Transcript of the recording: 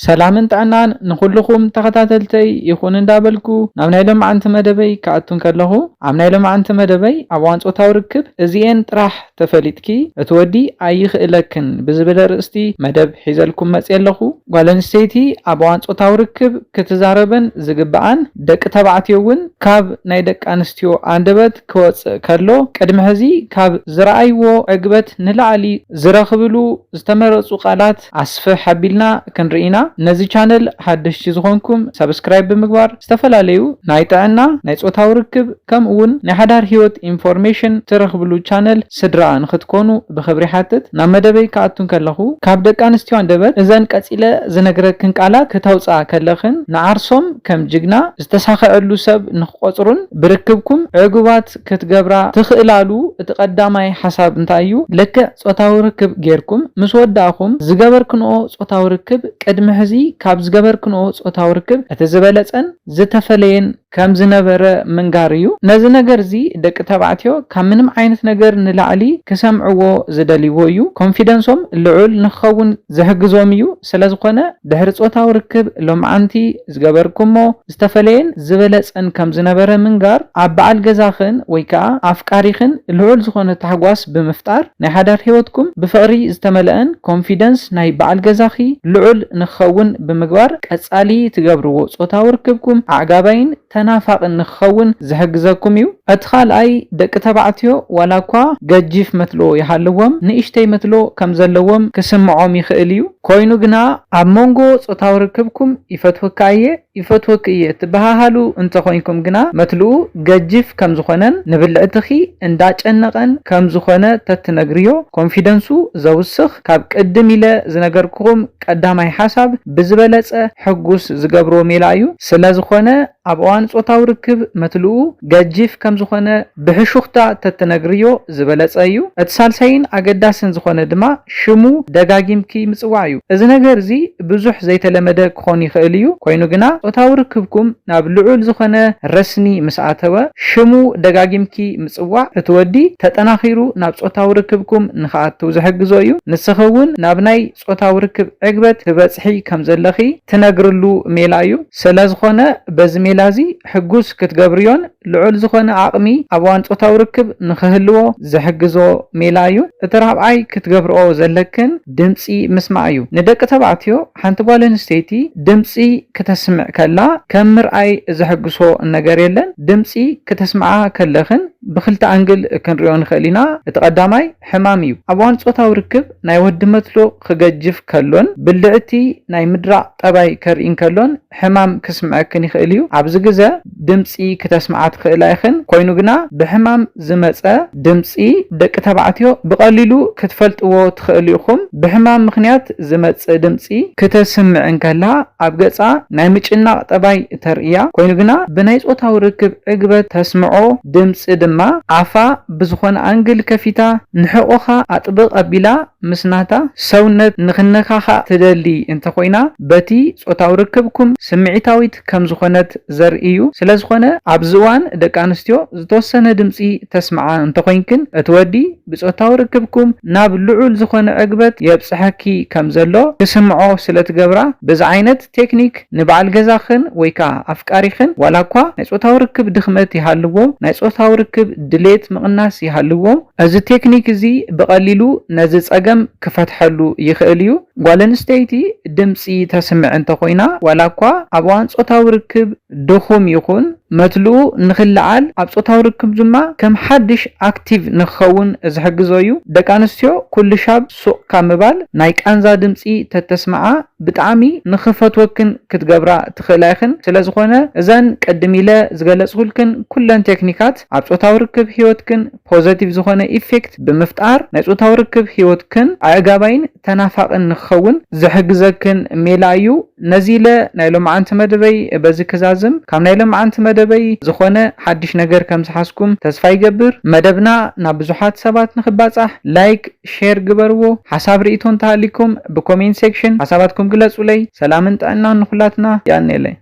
ሰላምን ጥዕናን ንኹልኹም ተኸታተልተይ ይኹን እንዳበልኩ ናብ ናይ ሎማዓንቲ መደበይ ክኣቱ እንከለኹ፣ ኣብ ናይ ሎማዓንቲ መደበይ ኣብ እዋን ጾታዊ ርክብ እዚኤን ጥራሕ ተፈሊጥኪ እቲ ወዲ ኣይኽእለክን ብዝብል ኣርእስቲ መደብ ሒዘልኩም መፅየ ኣለኹ። ጓል ኣንስተይቲ ኣብ እዋን ጾታዊ ርክብ ክትዛረበን ዝግብኣን፣ ደቂ ተባዕትዮ እውን ካብ ናይ ደቂ ኣንስትዮ ኣንደበት ክወፅእ ከሎ ቅድሚ ሕዚ ካብ ዝረኣይዎ ዕግበት ንላዕሊ ዝረኽብሉ ዝተመረፁ ቃላት ኣስፍሕ ኣቢልና ክንርኢ ኢና። ነዚ ቻነል ሓደሽቲ ዝኾንኩም ሰብስክራይብ ብምግባር ዝተፈላለዩ ናይ ጥዕና፣ ናይ ጾታዊ ርክብ ከምኡ እውን ናይ ሓዳር ህይወት ኢንፎርሜሽን ትረኽብሉ ቻነል ስድራ ንኽትኮኑ ብኽብሪ ሓትት። ናብ መደበይ ክኣቱ እንከለኹ ካብ ደቂ ኣንስትዮ ኣንደበት እዘን ቀጺለ ዝነግረክን ቃላት ክተውፅኣ ከለኽን ንዓርሶም ከም ጅግና ዝተሳኸዐሉ ሰብ ንኽቆፅሩን ብርክብኩም ዕጉባት ክትገብራ ትኽእላሉ እቲ ቀዳማይ ሓሳብ እንታይ እዩ? ልክዕ ጾታዊ ርክብ ጌርኩም ምስ ወዳእኹም ዝገበርክንኦ ጾታዊ ርክብ ቅድሚ ሕዚ ካብ ዝገበርክንኦ ጾታዊ ርክብ እቲ ዝበለጸን ዝተፈለየን ከም ዝነበረ ምንጋር እዩ። ነዚ ነገር እዚ ደቂ ተባዕትዮ ካብ ምንም ዓይነት ነገር ንላዕሊ ክሰምዕዎ ዝደልይዎ እዩ። ኮንፊደንሶም ልዑል ንክኸውን ዝሕግዞም እዩ። ስለ ዝኾነ ድሕሪ ጾታዊ ርክብ ሎምዓንቲ ዝገበርኩሞ ዝተፈለየን ዝበለጸን ከም ዝነበረ ምንጋር ኣብ በዓል ገዛኽን ወይ ከኣ ኣፍቃሪኽን ልዑል ዝኾነ ታሕጓስ ብምፍጣር ናይ ሓዳር ህይወትኩም ብፍቕሪ ዝተመልአን ኮንፊደንስ ናይ በዓል ገዛኺ ልዑል ንክኸውን ብምግባር ቀጻሊ ትገብርዎ ጾታዊ ርክብኩም ኣዕጋባይን ተናፋቕን ንክኸውን ዝሕግዘኩም እዩ። እቲ ካልኣይ ደቂ ተባዕትዮ ዋላ እኳ ገጂፍ መትልኦ ይሃልዎም ንእሽተይ መትልኦ ከም ዘለዎም ክስምዖም ይኽእል እዩ። ኮይኑ ግና ኣብ መንጎ ጾታዊ ርክብኩም ይፈትወካ እየ ይፈትወኪ እየ ትበሃሃሉ እንተኾይንኩም ግና መትልኡ ገጂፍ ከም ዝኾነን ንብልዕትኺ እንዳጨነቐን ከም ዝኾነ ተትነግርዮ ኮንፊደንሱ ዘውስኽ ካብ ቅድም ኢለ ዝነገርኩኹም ቀዳማይ ሓሳብ ብዝበለጸ ሕጉስ ዝገብሮ ሜላ እዩ። ስለ ዝኾነ ኣብ እዋን ጾታዊ ርክብ መትልኡ ገጂፍ ከም ዝኾነ ብሕሹኽታ ተትነግርዮ ዝበለጸ እዩ። እቲ ሳልሳይን ኣገዳስን ዝኾነ ድማ ሽሙ ደጋጊምኪ ምጽዋዕ እዩ። እዚ ነገር እዚ ብዙሕ ዘይተለመደ ክኾን ይኽእል እዩ። ኮይኑ ግና ጾታዊ ርክብኩም ናብ ልዑል ዝኾነ ረስኒ ምስ ኣተወ ሽሙ ደጋጊምኪ ምጽዋዕ እቲ ወዲ ተጠናኺሩ ናብ ጾታዊ ርክብኩም ንኽኣቱ ዝሕግዞ እዩ። ንስኺ እውን ናብ ናይ ጾታዊ ርክብ ዕግበት ትበጽሒ ከም ዘለኺ ትነግርሉ ሜላ እዩ። ስለ ዝኾነ በዚ ሜላ እዚ ሕጉስ ክትገብርዮን ልዑል ዝኾነ ዓቕሚ ኣብ እዋን ጾታዊ ርክብ ንኽህልዎ ዝሕግዞ ሜላ እዩ። እቲ ራብዓይ ክትገብርኦ ዘለክን ድምጺ ምስማዕ እዩ። ንደቂ ተባዕትዮ ሓንቲ ጓል ኣንስተይቲ ድምጺ ክተስምዕ ከላ ከም ምርኣይ ዘሕግሶ ነገር የለን። ድምጺ ክተስምዓ ከለኽን ብኽልተ ኣንግል ክንሪኦ ንኽእል ኢና። እቲ ቀዳማይ ሕማም እዩ። ኣብ እዋን ጾታዊ ርክብ ናይ ወዲ መትሎ ክገጅፍ ከሎን ብልዕቲ ናይ ምድራቕ ጠባይ ከርኢ እንከሎን ሕማም ክስምዐክን ይኽእል እዩ። ኣብዚ ግዘ ድምፂ ክተስምዓ ትኽእላ ኢኽን። ኮይኑ ግና ብሕማም ዝመፀ ድምፂ ደቂ ተባዕትዮ ብቐሊሉ ክትፈልጥዎ ትኽእሉ ኢኹም። ብሕማም ምኽንያት ዝመፅእ ድምፂ ክተስምዕ እንከላ ኣብ ገፃ ናይ ምጭናቕ ጠባይ ተርእያ። ኮይኑ ግና ብናይ ፆታዊ ርክብ ዕግበት ተስምዖ ድምፂ ድማ ኣፋ ብዝኾነ ኣንግል ከፊታ ንሕቖኻ ኣጥብቕ ኣቢላ ምስ ናታ ሰውነት ንኽነካኻእ ትደሊ እንተኾይና፣ በቲ ጾታዊ ርክብኩም ስምዒታዊት ከም ዝኾነት ዘርኢ እዩ። ስለ ዝኾነ፣ ኣብዚ እዋን ደቂ ኣንስትዮ ዝተወሰነ ድምጺ ተስምዓ እንተኾይንክን፣ እቲ ወዲ ብጾታዊ ርክብኩም ናብ ልዑል ዝኾነ ዕግበት የብጽሐኪ ከም ዘሎ ክስምዖ ስለ ትገብራ፣ በዚ ዓይነት ቴክኒክ ንበዓል ገዛኽን ወይ ከኣ ኣፍቃሪኽን፣ ዋላ እኳ ናይ ጾታዊ ርክብ ድኽመት ይሃልዎ፣ ናይ ጾታዊ ርክብ ድሌት ምቕናስ ይሃልዎ፣ እዚ ቴክኒክ እዚ ብቐሊሉ ነዚ ጸገም ክፈትሐሉ ይኽእል እዩ። ጓል ኣንስተይቲ ድምጺ ተስምዕ እንተኾይና፣ ዋላ እኳ ኣብ እዋን ጾታዊ ርክብ ድኹም ይኹን፣ መትልኡ ንኽለዓል፣ ኣብ ጾታዊ ርክብ ድማ ከም ሓድሽ ኣክቲቭ ንኽኸውን ዝሕግዞ እዩ። ደቂ ኣንስትዮ ኩሉ ሻብ ሱቕ ካብ ምባል፣ ናይ ቃንዛ ድምጺ ተተስምዓ፣ ብጣዕሚ ንኽፈትወክን ክትገብራ ትኽእላ ኢኽን። ስለ ዝኾነ፣ እዘን ቅድም ኢለ ዝገለጽኩልክን ኩለን ቴክኒካት ኣብ ጾታዊ ርክብ ህይወትክን ፖዘቲቭ ዝኾነ ኢፌክት ብምፍጣር፣ ናይ ጾታዊ ርክብ ህይወትክን ኣዕጋባይን ተናፋቕን ንኽኸውን ዝሕግዘክን ሜላ እዩ። ነዚ ኢለ ናይ ሎምዓንቲ መደበይ በዚ ክዛዝም። ካብ ናይ ሎምዓንቲ መደበይ ዝኾነ ሓድሽ ነገር ከም ዝሓዝኩም ተስፋ ይገብር። መደብና ናብ ብዙሓት ሰባት ንኽባጻሕ ላይክ፣ ሼር ግበርዎ። ሓሳብ ርእይቶ እንተሃሊኩም ብኮሜንት ሴክሽን ሓሳባትኩም ግለጹለይ። ሰላምን ጥዕናን ንኹላትና። ያኔለይ።